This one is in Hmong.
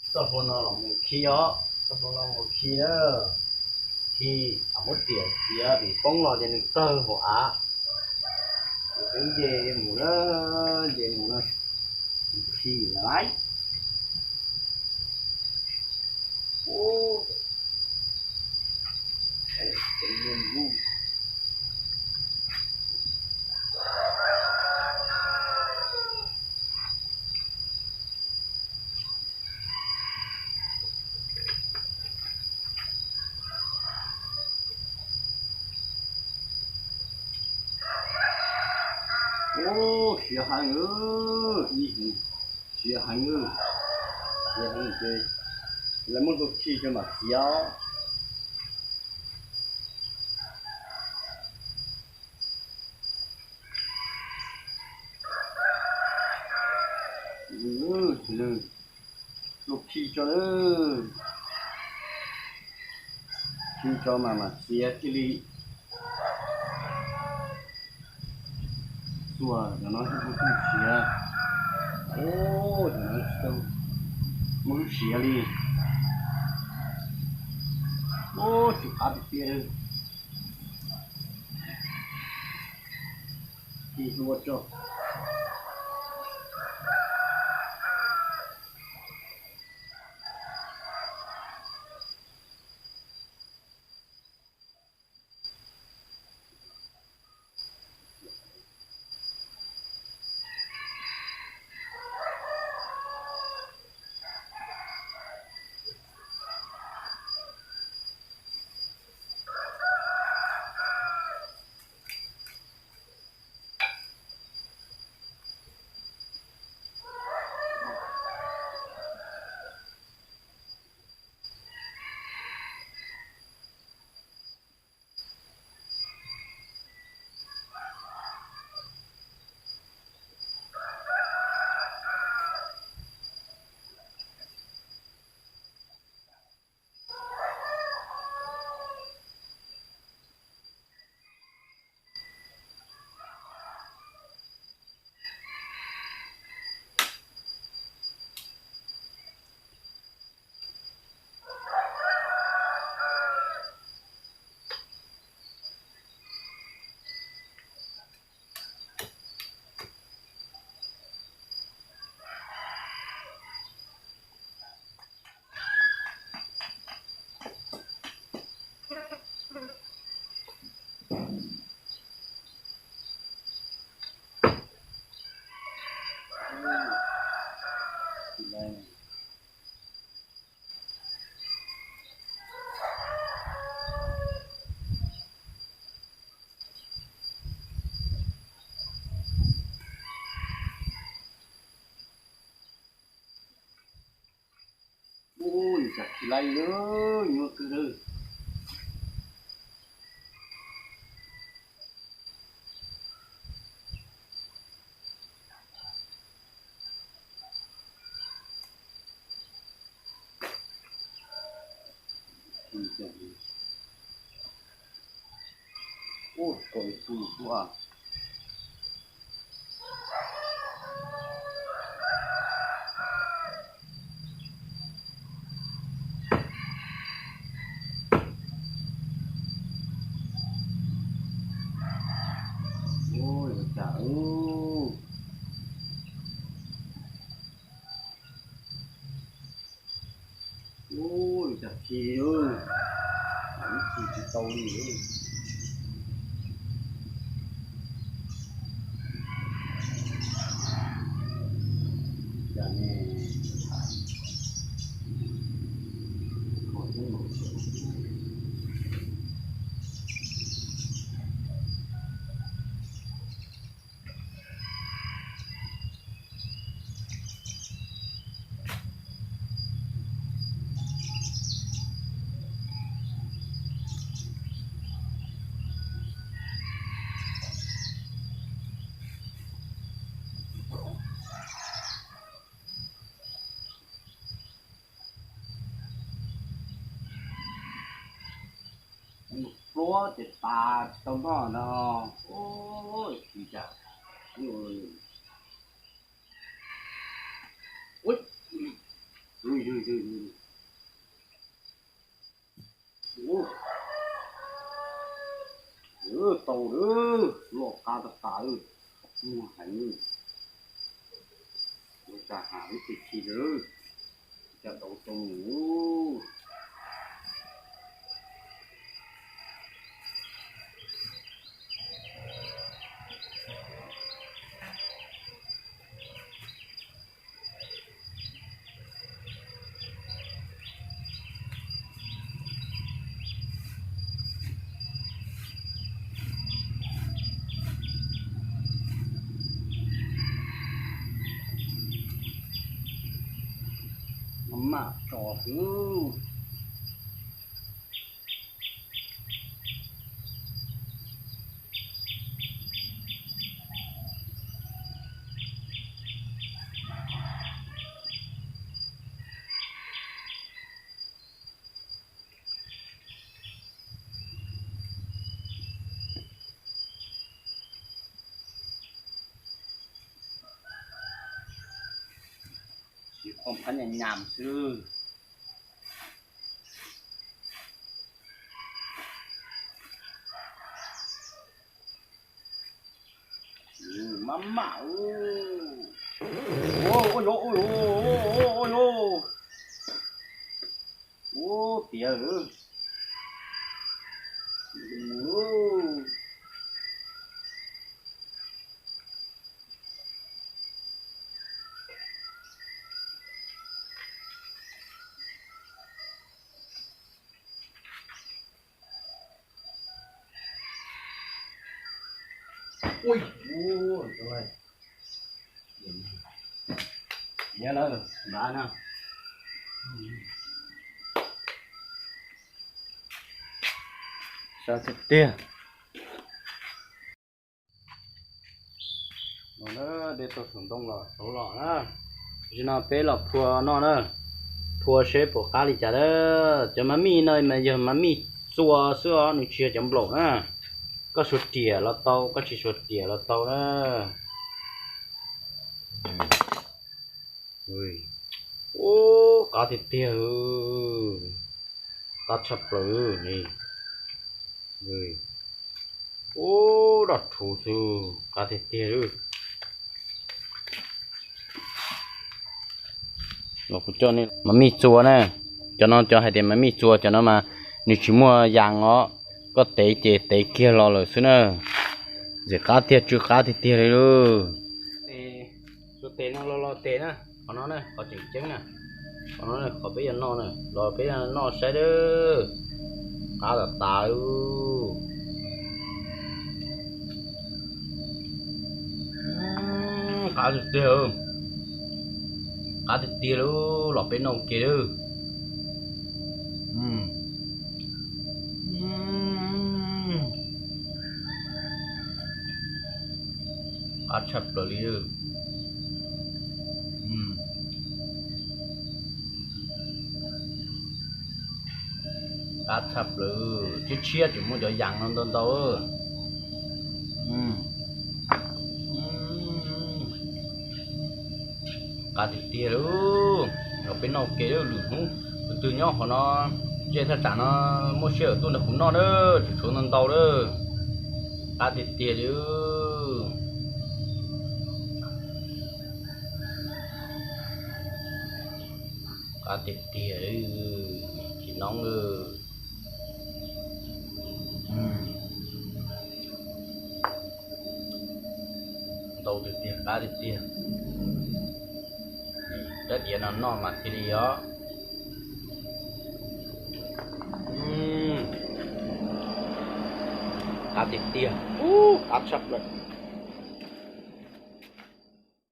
Txoj hlua no los mus khi os, txoj hlua no mus khi na. Khi, muab riam txiav vim poob los ces nws tawg hauv av. Nws twb nce mus na, nce mus na, khi lawm. Ub, siav heev, ib heev, siav heev, siav heev ces lawv muab hlua khi rau mam txiav. Hlua khi tso, khi tso mas mam txiav thiaj li txuag cov no thiaj muaj lub siav. Ub, cov no tsis tau muaj lub siav li. Ub, tsw qab tiag tiag. Khi hlua tso. Ub, yus cas khi laij, nyuaj kawg. Ub, kom tus ua. Ub, yuav cas ub. Ub, cas khi li, ib khi tsis tau li. Cas ne. Pluab ces tas tsis tau noj no. Ub, tsis cas. Ub, ywg ywg ywg, Tas, muag heev, ua cas hav ib txhis khi lawm, cas dau tau mus. Maj mam tso xwb. Tsis qhov phab nyam nyam xwb. Maj mam, ua, ua, ua, ua, tiav. Ui, ui, nyob lawm, npaj na. Sab tiag tiag. No na, de tau saum ntoo los tau los na. Tam sim no peb los phua noj na. Phua seb puas qab li cas na. Cov maj mij no mas yog maj mij txua xwb os, nws tsis yog cov nplaum na. Koj suav riam los tau, koj tsis suav riam los tau na. Ub, qab tiag tiag. Qab tshaj plaws li. Ub, doj rhuv xwb, qab tiag tiag li. Los kuv coj nej maj mij txua na. Cov no cov hais tias maj mij txua, cov no mas nws tsis muaj yas os. Koj tev ces tev kiag los lawm xwb na. Ntxim qab tiag, tsw qab tiag tiag li lauj. Suav tes no los los tes na, qhov no na, qhov tseem ceeb na. Qhov no na, qhov peb yuav noj na, los peb noj saib dawb. Qab tas tas li. Qab tiag tiag, qab tiag tiag li, los peb noj ua ke lawm. Qab tshaj plaws li. Qab tshaj plaws, tshiab tshiab tseem muaj cov yas no ntau ntau. Qab tiag tiag li. Los peb noj ua ke lwm hnub, tus twg nyob qhov no, ntsej thaj tsam no muaj sij hawm tuaj nrog kuv noj na, tseem tshuav ntau ntau na. Qab tiag tiag li. Qab tiag tiag li, tsis noob li. Ntau tiag tiag, qab tiag tiag. Rab diav no noj mas thiaj li os. Qab tiag tiag, qab tshaj plaws.